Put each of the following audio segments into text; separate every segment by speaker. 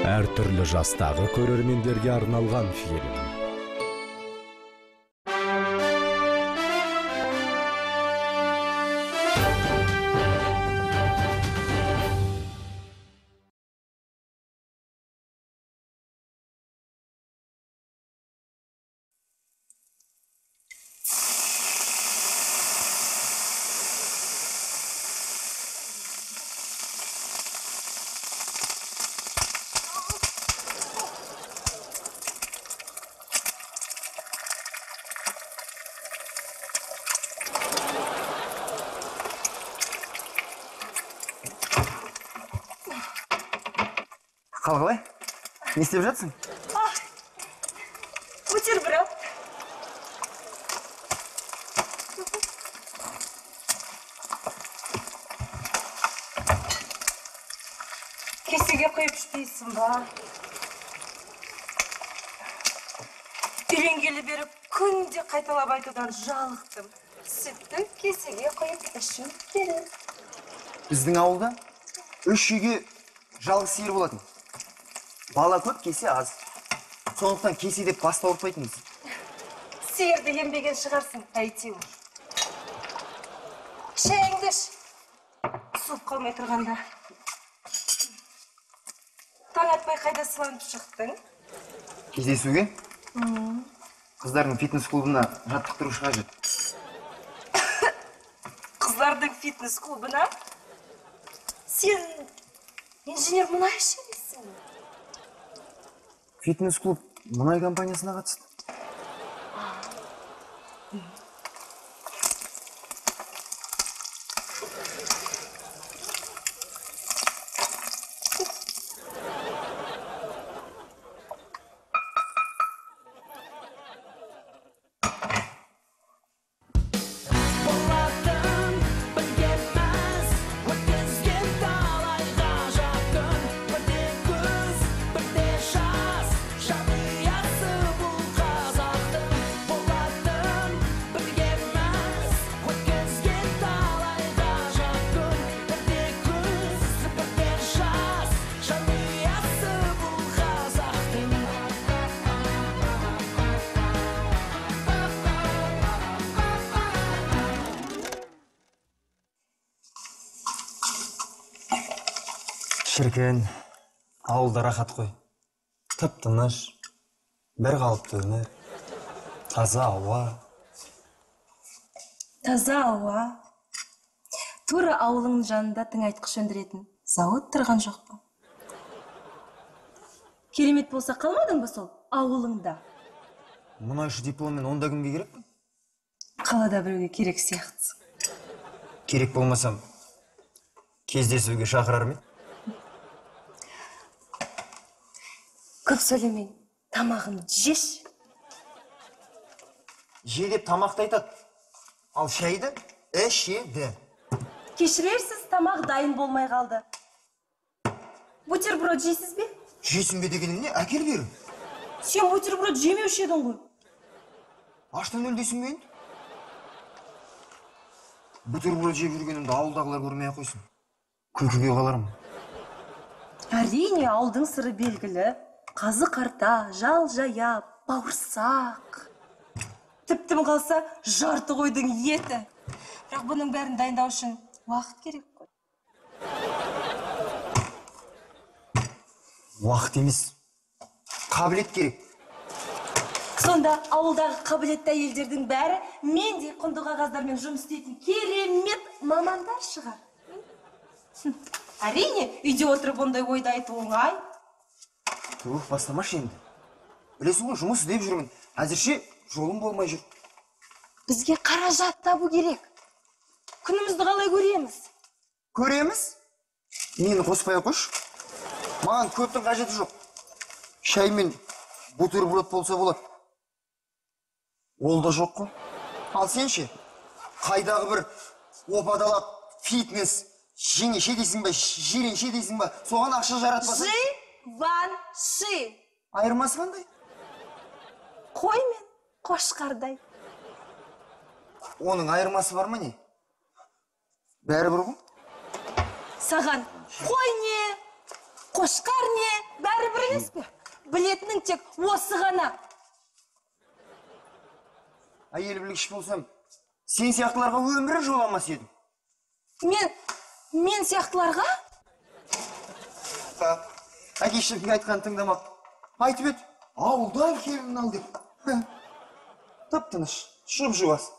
Speaker 1: Әртүрлі жастағы көрермендерге арналған фильм.
Speaker 2: Қалай? Не істеп жатсың?
Speaker 3: Бутерброд. Кесеге құйып ішпейсің ба? Үйренгелі бері күнде қайталап айтудан жалықтым. Сүтті кесеге құйып ішу керек.
Speaker 2: Біздің ауылда 3 үйге жалғыз сиыр болатын. Бала көп, кесе аз. Сондықтан кесе деп басты ауыртпайтынбыз.
Speaker 3: Сиырды ембеген шығарсың, әйтеуір. Шайыңды іш. Суып қалмай тұрғанда. Таң атпай қайда сыланып шықтың?
Speaker 2: Кездесуге? Қыздардың фитнес клубына жаттықтырушы қажет.
Speaker 3: Қыздардың фитнес клубына? Сен инженер мұнайшы емессің бе?
Speaker 2: Фитнес клуб мұнай компаниясына қатысты. Шіркін, ауылда рахат қой. Тып-тыныш, бір қалыпты өмір, таза ауа.
Speaker 3: Таза ауа. Тура ауылыңның жанында тыңайтқыш өндіретін зауыт тұрған жоқ па? Керемет болса қалмадың ба сол ауылыңда?
Speaker 2: Мұнайшы дипломмен онда кімге керекпін?
Speaker 3: Қалада біреуге керек сияқтысың.
Speaker 2: Керек болмасам, кездесуге шақырар ма?
Speaker 3: Көп сөйлемей, тамағын жеш.
Speaker 2: Же деп тамақты айтады, ал шайды ішеді.
Speaker 3: Кешірерсіз, тамақ дайын болмай қалды. Бутерброд жейсіз бе?
Speaker 2: Жейсің бе дегенің не? Әкел бері.
Speaker 3: Сен бутерброд жемеуші едің ғой.
Speaker 2: Аштан өл дейсің бе енді? Бутерброд жеп жүргенімді ауылдағылар көрмей ақ қойсын. Күлкіге қалармын.
Speaker 3: Әрине, ауылдың сыры белгілі. Қазы қарта, жал жая, бауырсақ. Тіптім қалса, жарты қойдың еті. Бірақ бұның бәрін дайындау үшін уақыт керек қой.
Speaker 2: Уақыт емес, қабілет керек.
Speaker 3: Сонда ауылдағы қабілетті әйелдердің бәрі мендей құнды қағаздармен жұмыс істейтін керемет мамандар шығар. Әрине, үйде отырып ондай ойды айту оңай.
Speaker 2: Тух, бастамашы енді. Білесің ғой, жұмыс іздеп жүрмін. Әзірше жолым болмай жүр.
Speaker 3: Бізге қаражат табу керек. Күнімізді қалай көреміз?
Speaker 2: Көреміз? Мені қоспай ақ қойшы. Маған көптің қажеті жоқ. Шай мен бутерброд болса болады. Ол да жоқ қой. Ал сен ше, қайдағы бір опадалап фитнес, жеңеше дейсің бе, жиренше дейсің бе, соған ақша жаратпасаң.
Speaker 3: Жи-ван-ши.
Speaker 2: Айырмасы қандай?
Speaker 3: Қой мен қошқардай.
Speaker 2: Оның айырмасы бар ма не? Бәрібір ғой.
Speaker 3: Саған қой не, Қошқар не, бәрі бір емес пе? Білетінің тек осы ғана.
Speaker 2: Әйел білгіш болсам, сен сияқтыларға өмірі жоламас едім.
Speaker 3: Мен сияқтыларға?
Speaker 2: Әке шешемнің айтқанын тыңдамап. Айтып еді, ауылдан келін ал деп. Тып-тыныш, жұп-жуас.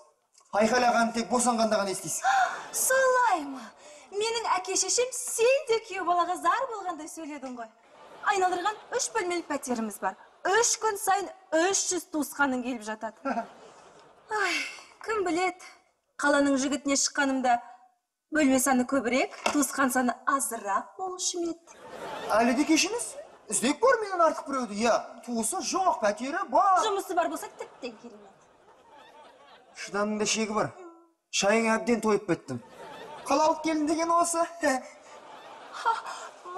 Speaker 2: Айқайлағанын тек босанғанда ғана естисің.
Speaker 3: Солай ма? Менің әке шешем сен де күйеу балаға зар болғандай сөйледің ғой. Айналдырған 3 бөлмелі пәтеріміз бар. 3 күн сайын 300 туысқаның келіп жатады. Ай, кім білет, қаланың жігітіне шыққанымда бөлме саны көбірек, туысқан саны азырақ болушы ма еді?
Speaker 2: Әлі де кеш емес. Іздеп көр менен артық біреуді. Иә, туысы жоқ, пәтері бар.
Speaker 3: Жұмысы бар болса тіптен керемет.
Speaker 2: Шыдамның да шегі бар. Шайыңа әбден тойып біттім. Қалалық келін деген осы.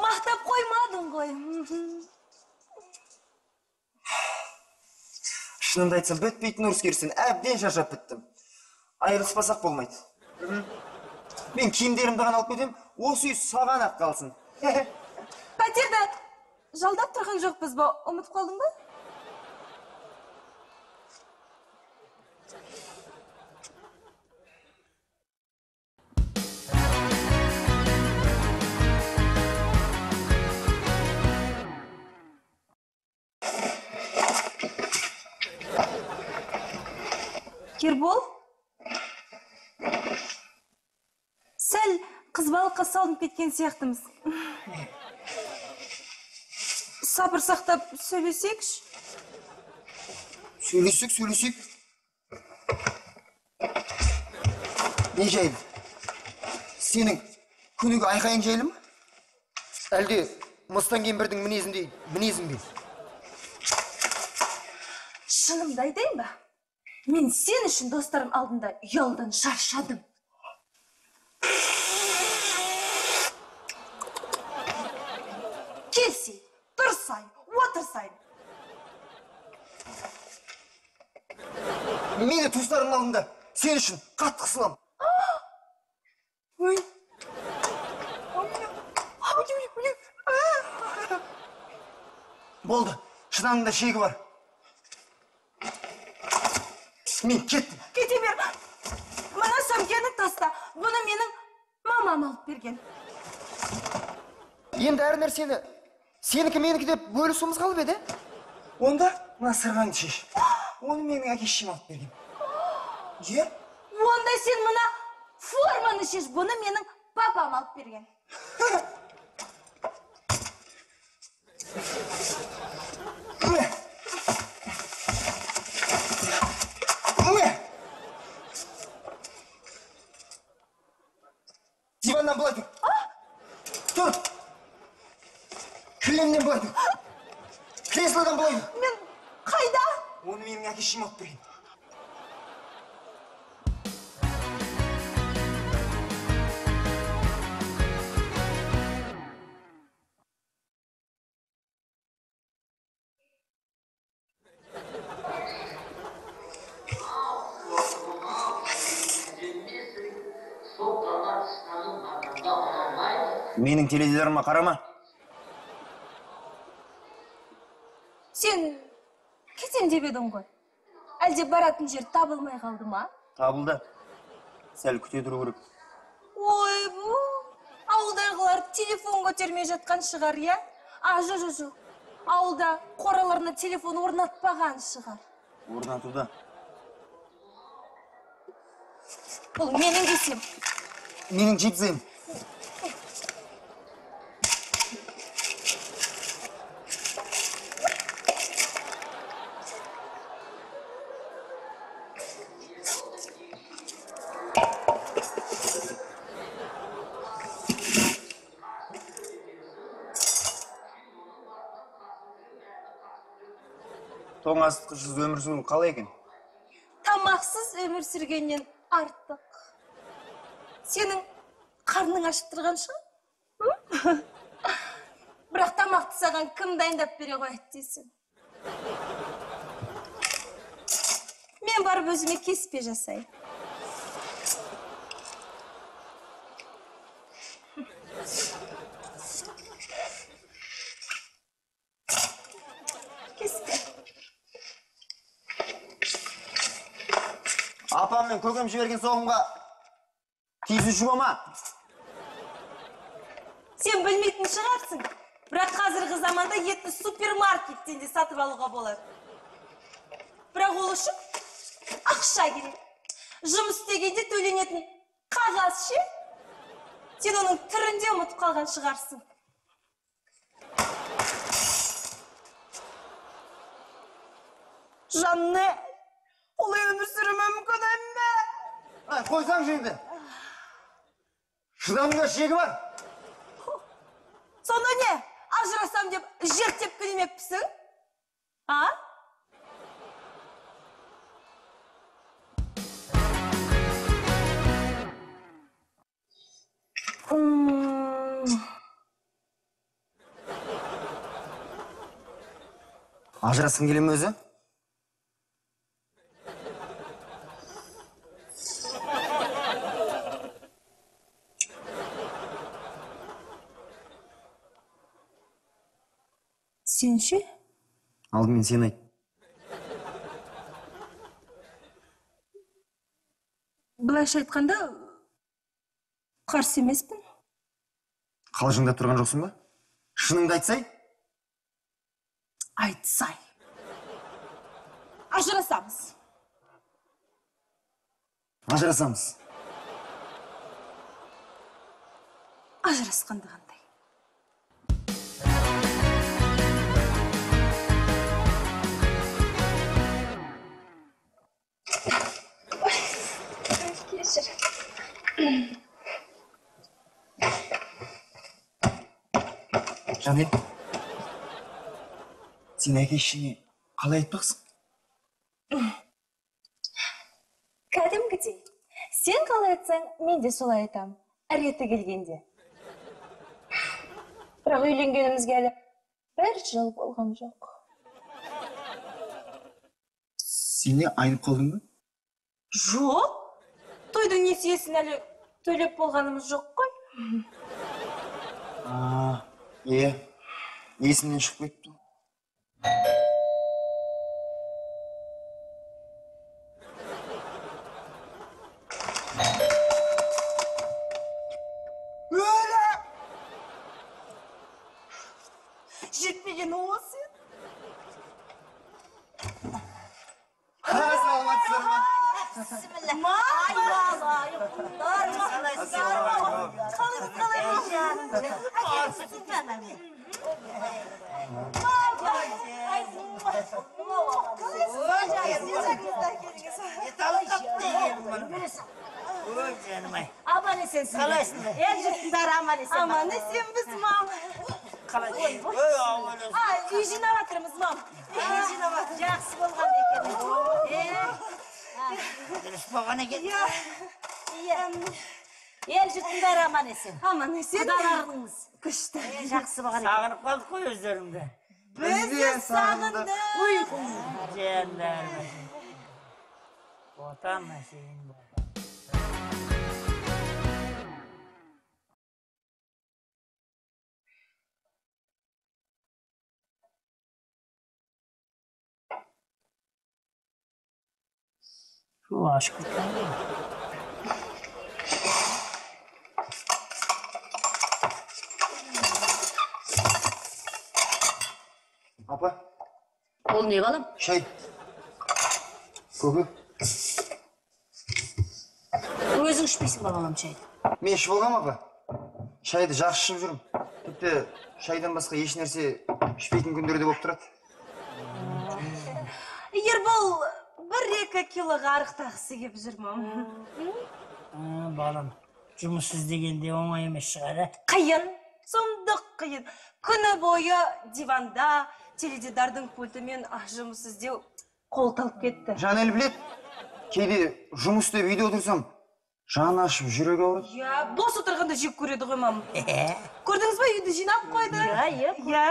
Speaker 3: Мақтап қоймадың ғой.
Speaker 2: Шынымды айтсам, бітпейтін ұрыс-керістен әбден шаршап біттім. Айырылыспасақ болмайды. Мен киімдерімді ғана алып кетемін, осы үй саған ақ қалсын.
Speaker 3: Пәтерді жалдап тұрған жоқпыз ба? Ұмытып қалдың ба? Ербол, сәл қызбалыққа салынып кеткен сияқтымыз. Сабыр сақтап сөйлесекші.
Speaker 2: Сөйлесек, сөйлесек. Не жайлы? Сенің күнігі айқайың жайлы ма? Әлде мыстан кемпірдің мінезіндей мінезің бе?
Speaker 3: Шынымды айтайын ба? Мен сен үшін достарым алдында ұялудан шаршадым. Келсей, тұрсай, отырсай.
Speaker 2: Мені туыстарымның алдында сен үшін қатты қысыламын. Ой. Болды, шыдамның да шегі бар. Мен кеттім.
Speaker 3: Кете бер. Мына сөмкені таста. Бұны менің мамам алып берген.
Speaker 2: Енді әр нәрсені сенікі менікі деп бөлісуіміз қалып еді. Онда мына сырғаңды шеш. Оны менің әке шешем алып берген. Е?
Speaker 3: Онда сен мына форманы шеш. Бұны менің папам алып берген.
Speaker 2: Диваннан былай тұр. Тұр. Кілемнен былай тұр. Креслодан былай тұр.
Speaker 3: Мен қайда?
Speaker 2: Оны менің әке шешем алып берген. Менің теледидарыма қарама.
Speaker 3: Сен кетем деп едің ғой. Әлде баратын жер табылмай қалды ма?
Speaker 2: Табылды. Сәл күте тұру керек.
Speaker 3: Ойбу, ауылдағылар телефон көтермей жатқан шығар, иә? А, жоқ. Ауылда қораларына телефон орнатпаған шығар.
Speaker 2: Орнатуда.
Speaker 3: Бұл менің кесем.
Speaker 2: Менің джипсым. Тоңазытқышсыз өмір сүру қалай екен?
Speaker 3: Тамақсыз өмір сүргеннен артық. Сенің қарның ашып тұрған шығар? Бірақ тамақты саған кім дайындап бере қояды дейсің? Мен барып өзіме кеспе жасайын.
Speaker 2: Апам мен көкем жіберген соғымға тиісуші болма.
Speaker 3: Сен білмейтін шығарсың. Бірақ қазіргі заманда етті супермаркеттен де сатып алуға болады. Бірақ ол үшін ақша керек. Жұмыс істегенде төленетін қағаз ше? Сен оның түрін де ұмытып қалған шығарсың. Жанне, олай өмір сүру мүмкін емес.
Speaker 2: Ай, қойсаңшы енді. Шыдамның да шегі бар.
Speaker 3: Сонда не? Ажырасам деп жер тепкілемекпісің? А?
Speaker 2: Ажырасқың келе ме өзі?
Speaker 3: Сен ше?
Speaker 2: Алдымен сен айт.
Speaker 3: Былайша айтқанда, қарсы емеспін.
Speaker 2: Қалжыңдап тұрған жоқсың ба? Шыныңды айтсай?
Speaker 3: Айтсай. Ажырасамыз.
Speaker 2: Ажырасамыз.
Speaker 3: Ажырасқанда қандай? Кешір.
Speaker 2: Жанел, сен әке шешеңе қалай айтпақсың?
Speaker 3: Кәдімгідей. Сен қалай айтсаң, мен де солай айтам. Реті келгенде. Бірақ үйленгенімізге әлі бір жыл болған жоқ.
Speaker 2: Сен не, айнып қалдың ба?
Speaker 3: Жоқ. Тойдың несиесін әлі төлеп болғанымыз жоқ қой.
Speaker 2: Е, есімнен шығып кетті. Өлі!
Speaker 3: Жетпеген осы.
Speaker 2: Саламатсыздар ма?
Speaker 4: Аман есенсің. Қалайсыңдар? Ел жұртындар аман есен.
Speaker 3: Аман есенбіз, мам. Үй жинап жатырмыз, мам. Үй жинап жатырмыз.
Speaker 4: Жақсы болған екен. Дұрыс болған екен. Ел жұртындар аман есен.
Speaker 3: Аман есен.
Speaker 4: Құдаларыңыз
Speaker 3: күшті.
Speaker 4: Жақсы болған екен.
Speaker 5: Сағынып қалдық қой өздеріңді.
Speaker 3: Біз де сағындық.
Speaker 5: Жандарым. Ботам әшейін ботам. Şu aşk utandı.
Speaker 2: Апа.
Speaker 4: Ол не балам?
Speaker 2: Шай. Көке.
Speaker 4: Өзің ішпейсің ба балам шайды?
Speaker 2: Мен ішіп алғам, апа. Шайды жақсы ішіп жүрмін. Тіпті шайдан басқа еш нәрсе ішпейтін күндер де болып тұрады.
Speaker 3: Ербол 1-2 килоға арықтағысы кеп жүр, мам.
Speaker 5: Балам, жұмыс іздегенде оңай емес шығар, ә?
Speaker 3: Қиын, сұмдық қиын. Күні бойы диванда, теледидардың пультімен жұмыс іздеу қол талып кетті.
Speaker 2: Жанел білет, кейде жұмыс істеп үйде отырсам, жаны ашып, жүрегі ауырады.
Speaker 3: Иә, бос отырғанда жек көреді ғой, мам. Көрдіңіз ба, үйді жинап қойды. Иә,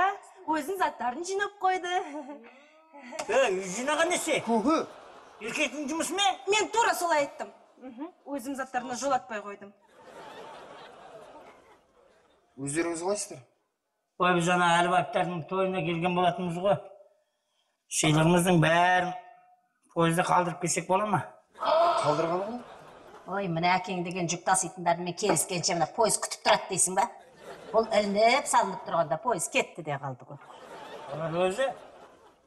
Speaker 3: өзінің заттарын жинап қойды.
Speaker 5: Үй жинаған несі?
Speaker 2: Көке.
Speaker 5: Еркектің жұмысы ме?
Speaker 3: Мен тура солай айттым. Өзім заттарына жолатпай қойдым.
Speaker 2: Өздеріңіз қалайсыздар?
Speaker 5: Ой, біз ана Әлібаевтардың тойына келген болатынбыз ғой. Сыйлығымыздың бәрін пойызда қалдырып келсек бола ма?
Speaker 2: Қалдырғаны ғой.
Speaker 4: Ой, мына әкең деген жүк таситындармен келіскенше мына пойыз күтіп тұрады дейсің ба? Бұл ілініп салынып тұрғанда пойыз кетті де қалды ғой.
Speaker 5: Олар өзі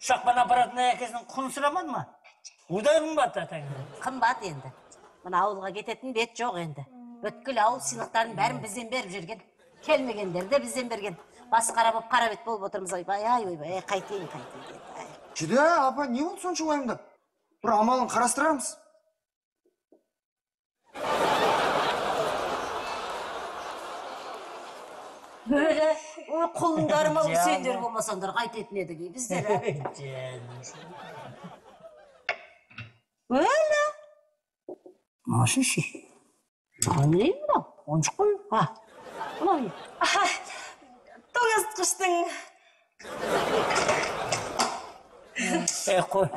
Speaker 5: ұшақпен апаратын әкесінің құнын сұрамады ма? Удай қымбат атаң.
Speaker 4: Қымбат енді. Мына ауылға кететін бет жоқ енді. Бүткіл ауыл сыйлықтарын бәрін бізден беріп жүрген. Келмегендер де бізден берген. Басы қара болып, қара бет болып отырмыз. Ойбай, ай, ойбай, қайтейін, қайтейін деді.
Speaker 2: Жүдә, апа, не болды сонша уайымдап? Бір амалын қарастырамыз.
Speaker 4: Бөлі, ой, құлындарым ау, сендер болмасаңдар қайтетін едік біздер. Өлі.
Speaker 5: Машы ше.
Speaker 4: Не мынау? Ойыншық қой. А, мынау не?
Speaker 3: Тоңазытқыштың.
Speaker 5: Қой.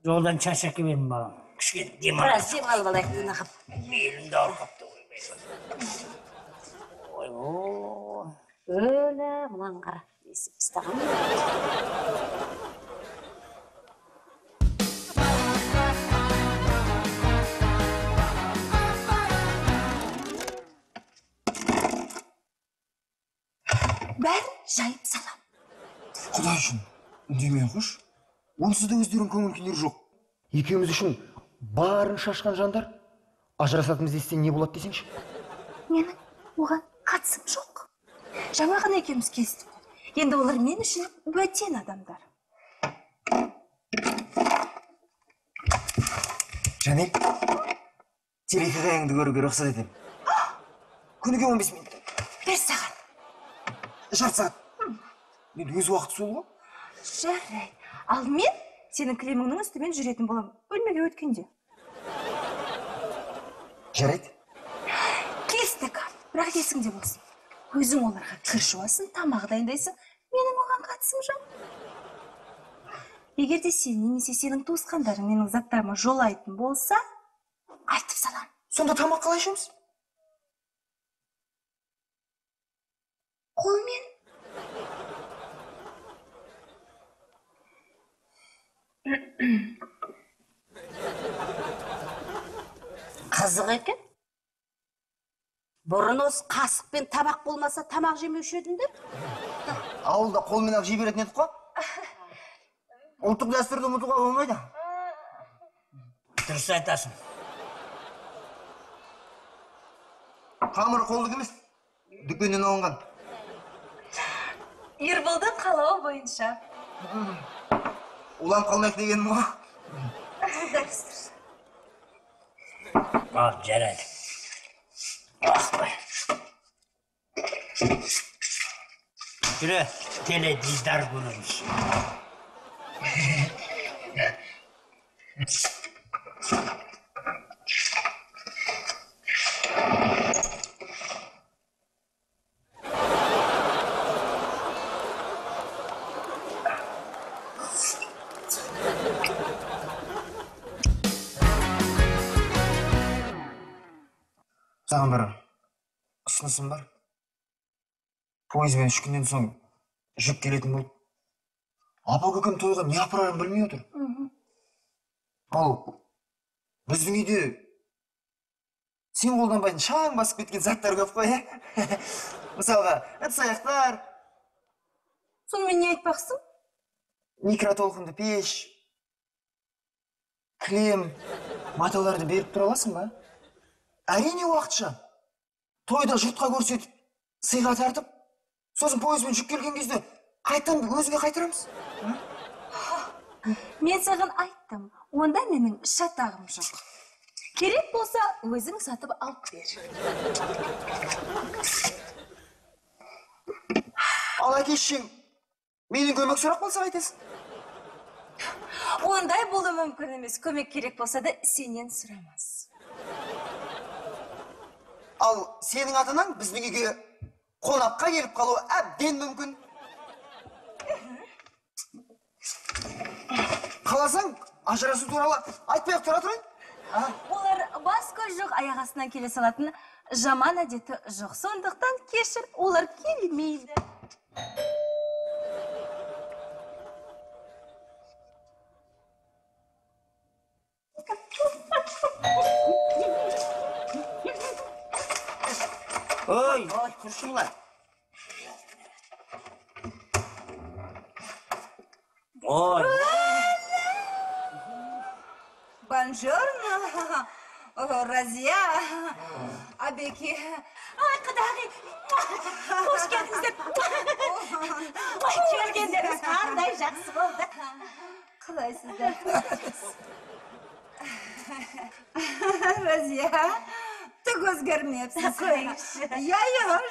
Speaker 5: Жолдан шаршап келіп едім, балам. Кішкене демалып.
Speaker 4: Біраз демалып алайық, тынығып.
Speaker 5: Белім де ауырып қапты. Ой, ой.
Speaker 4: Өлі, мынаны қара. Несі ұстаған.
Speaker 3: Бәрін жайып салам.
Speaker 2: Құдай үшін, үндемей қойшы. Онсыз да өздерінің көңіл күйлері жоқ. Екеуміз үшін барын шашқан жандар ажырасатынымызды естісе не болады десеңші?
Speaker 3: Менің оған қатысым жоқ. Жаңа ғана екеуміз келістік. Енді олар мен үшін бөтен адамдар.
Speaker 2: Жанел, телехикаяңды көруге рұқсат етемін. Күніге 15 минут.
Speaker 3: Бір сағат.
Speaker 2: Жарты сағат. Енді өз уақыты сол ғой.
Speaker 3: Жарайды. Ал мен сенің кілеміңнің үстімен жүретін боламын. Бөлмеге өткенде.
Speaker 2: Жарайды.
Speaker 3: Келістік. Бірақ есіңде болсын. Өзің оларға кір жуасың, тамақ дайындайсың. Менің оған қатысым жоқ. Егер де сен немесе сенің туысқандарың менің заттарыма жолайтын болса, айтып салам.
Speaker 2: Сонда тамақ қалай ішеміз?
Speaker 3: Қолмен.
Speaker 4: Қызық екен. Бұрын осы қасық пен табақ болмаса тамақ жемеуші едіңдер.
Speaker 2: Ауылда қолмен ақ жей беретін едік қой. Ұлттық дәстүрді ұмытуға болмайды.
Speaker 5: Дұрыс айтасың.
Speaker 2: Қамыр қолдық емес, дүкеннен алынған.
Speaker 3: Ерболдың қалауы бойынша.
Speaker 2: Уланып қалмайық дегенім ғой.
Speaker 3: Дұрыс.
Speaker 5: Ал, жарайды. Ақ, жүре, теледидар көреміз.
Speaker 2: Саған бір ұсынысым бар. Пойызбен 3 күннен соң жүк келетін болды. Апа көкем тойға не апарарын білмей отыр. Ал біздің үйде сен қолданбайтын шаң басып кеткен заттар көп қой, ә? Мысалға, ыдыс-аяқтар.
Speaker 3: Сонымен не айтпақсың?
Speaker 2: Микротолқынды пеш, кілем, маталарды беріп тұра аласың ба? Әрине уақытша. Тойда жұртқа көрсетіп, сыйға тартып, сосын пойызбен жүк келген кезде қайтадан өзіңе қайтарамыз.
Speaker 3: Мен саған айттым, онда менің шатағым жоқ. Керек болса, өзің сатып алып бер.
Speaker 2: Ал әке шешең менен көмек сұрап қалса қайтесің?
Speaker 3: Ондай болуы мүмкін емес. Көмек керек болса да сенен сұрамас.
Speaker 2: Ал сенің ата-анаң біздің үйге қонаққа келіп қалуы әбден мүмкін. Қаласаң, ажырасу туралы айтпай-ақ тұра тұрайын.
Speaker 3: Олар бас көз жоқ, аяқ астынан келе салатын жаман әдеті жоқ. Сондықтан кешір, олар келмейді.
Speaker 5: Ой, тұршы былай. Ой.
Speaker 3: Бонжорно, Разия, Абеке.
Speaker 4: Ай, құдағи, қош келдіңіздер. Ой, келгендеріңіз қандай жақсы болды.
Speaker 3: Қалайсыздар? Разия, түк өзгермепсіз.
Speaker 4: Қойыңызшы.
Speaker 3: Иә,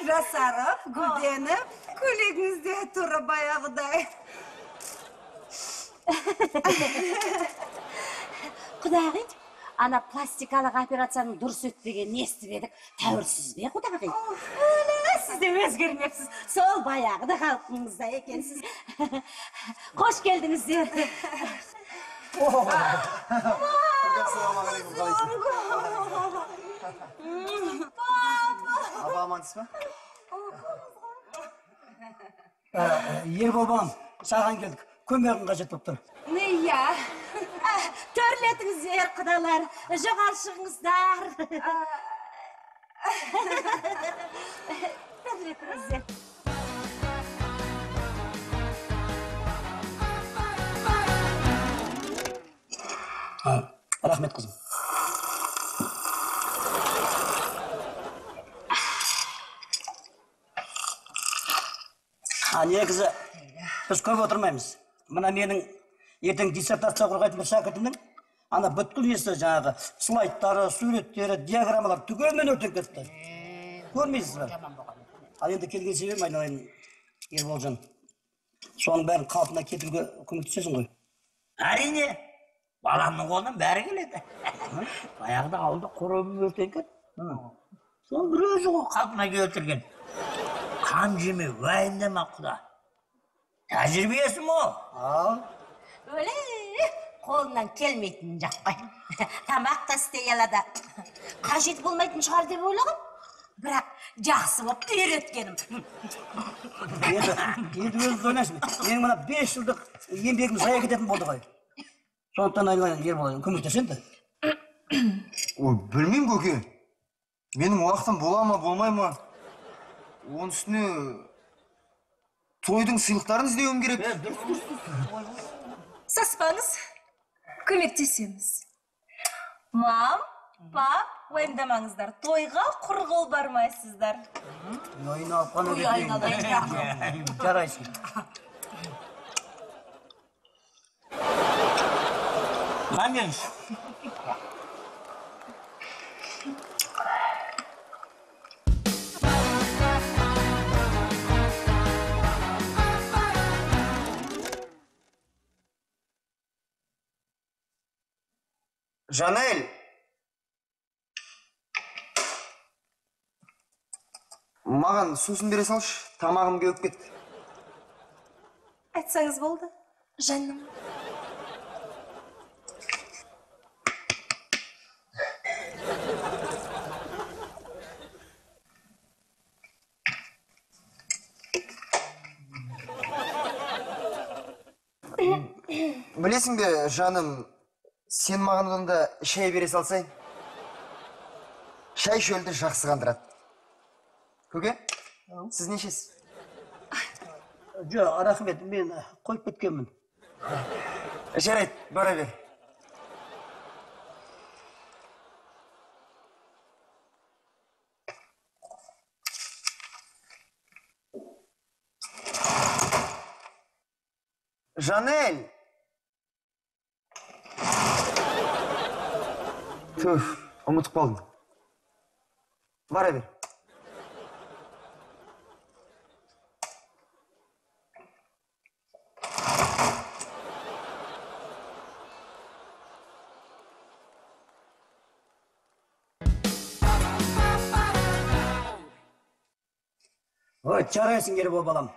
Speaker 3: жасарып, гүлденіп, көйлегіңіз де тура баяғыдай.
Speaker 4: Құдағи, ана пластикалық операцияның дұрыс өтпегенін естіп едік. Тәуірсіз бе, құдағи? Өлі, сіз де өзгермепсіз. Сол баяғыда халқыңызда екенсіз. Қош келдіңіздер.
Speaker 2: Ассалаумағалейкум, қалайсың? Аба, амансыз ба?
Speaker 5: Ербол балам, саған келдік. Көмегің қажет болып тұр.
Speaker 3: Иә.
Speaker 4: Төрлетіңіздер, құдалар, жоғары шығыңыздар. Төрлетіңіздер.
Speaker 5: Рахмет, қызым. Негізі біз көп отырмаймыз. Мына менің ертең диссертация қорғайтын бір шәкіртімнің ана бүткіл несі жаңағы слайдтары, суреттері, диаграммалары түгелімен өртеніп кетті. Көрмейсіз бе? Ал енді келген себебім, айналайын Ерболжан, соның бәрін қалпына келтіруге көмектесесің ғой.
Speaker 6: Әрине, баламның қолынан бәрі келеді. Баяғыда ауылда қорабым өртеніп кетті. Соның бір өзі ғой қалпына келтірген. Қам жеме, уайымдама құда. Тәжірибесі мол.
Speaker 5: Ал.
Speaker 4: Өле, қолынан келмейтінін жақпай. Тамақ та істей алады. Қажет болмайтын шығар деп ойлағам. Бірақ жақсы болып үйреткенім.
Speaker 5: Енді өзіңіз ойлайсыз. Менің мына 5 жылдық еңбегім зая кететін болды ғой. Сондықтан айналайын Ербол, көмектес енді.
Speaker 2: Ой, білмеймін көке. Менің уақытым бола ма, болмай ма? Оның үстіне тойдың сыйлықтарын іздеуім керек.
Speaker 3: Саспаңыз, көмектесеміз. Мам, пап, уайымдамаңыздар, тойға құр қол бармайсыздар.
Speaker 5: Айналып қана кетейін. Жарайсың.
Speaker 6: Нан беріңізші.
Speaker 2: Жанель! Маған сусын бере салшы, тамағым кеуіп кетті.
Speaker 3: Айтсаңыз болды, жаным.
Speaker 2: Білесің бе, жаным, сен маған одан да шай бере салсай. Шай шөлді жақсы қандырады. Көке, сіз не ішесіз?
Speaker 5: Жоқ, рахмет, мен қойып кеткенмін.
Speaker 2: Жарайды, бара бер. Жанель! Түф, ұмытып қалдым. Бара бер.
Speaker 5: Ой, жарайсың, Ербол балам.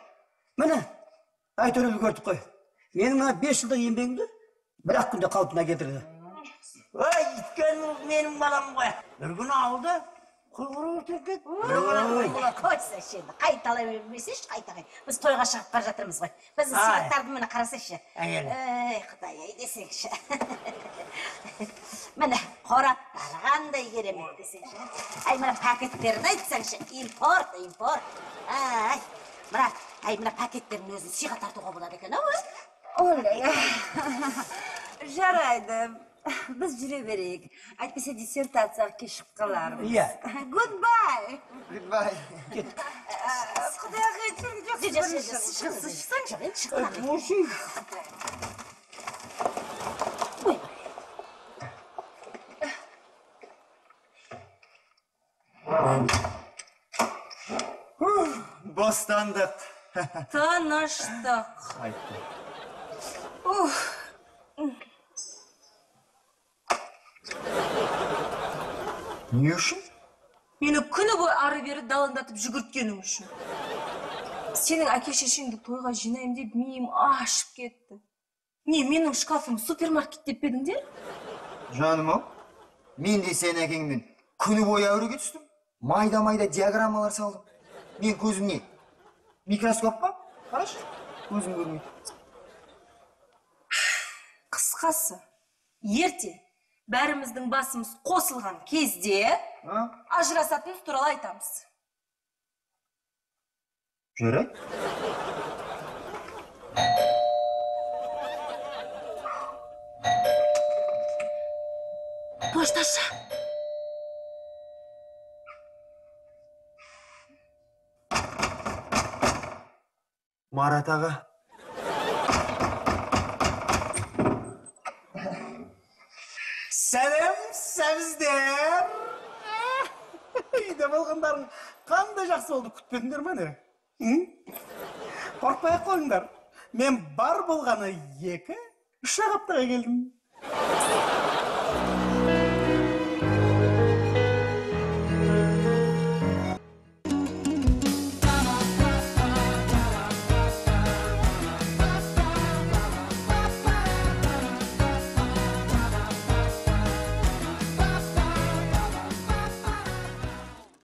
Speaker 5: Міне, әйтеуір үлгердік қой. Менің мына 5 жылдық еңбегімді бір-ақ күнде қалпына келтірді.
Speaker 6: Ой, өйткені менің балам ғой. Бір күні ауылда қой өртеніп кетті.
Speaker 4: Қойсайшы енді, қайталай бермесейші, қайталай. Біз тойға шығып бара жатырмыз ғой. Біздің сыйлықтарды міне қарасайшы. Ей, Құдай, ай десеңші. Міне, Қораптары қандай керемет десеңші. Ай, мына пакеттерін айтсаңшы, импорт, импорт. Ай, мына, ай, мына пакеттердің өзін сыйға тартуға болады екен, ау?
Speaker 7: Олай. Жарайды. Біз жүре берейік. Әйтпесе диссертацияға кешігіп қалармыз.
Speaker 5: Иә.
Speaker 7: Goodbye.
Speaker 2: Goodbye.
Speaker 7: Құдағи,
Speaker 4: Шықсаңшы, енді шықсаң.
Speaker 2: Бостандық.
Speaker 3: Тыныштық.
Speaker 2: Айтты.
Speaker 3: Ух.
Speaker 2: Не үшін?
Speaker 3: Мені күні бойы ары-бері далаңдатып жүгірткенің үшін. Сенің әке-шешеңді тойға жинаймын деп миым ашып кетті. Не, менің шкафым супермаркет деп пе едіңдер?
Speaker 2: Жаным ау, мен де сенің әкеңмен күні бойы әуреге түстім. Майда-майда диаграммалар салдым. Мен көзім не? Микроскоп па? Қарашы, көзім көрмейді.
Speaker 3: Қысқасы, ерте бәріміздің басымыз қосылған кезде ажырасатынымыз туралы айтамыз.
Speaker 2: Жарайды.
Speaker 3: Пошташы.
Speaker 2: Марат аға.
Speaker 8: Сәлем, сәбіздер! Үйде болғандарың қандай жақсы болды, күтпедіңдер ме не? Қорықпай ақ қойыңдар. Мен бар болғаны 2-3 аптаға келдім.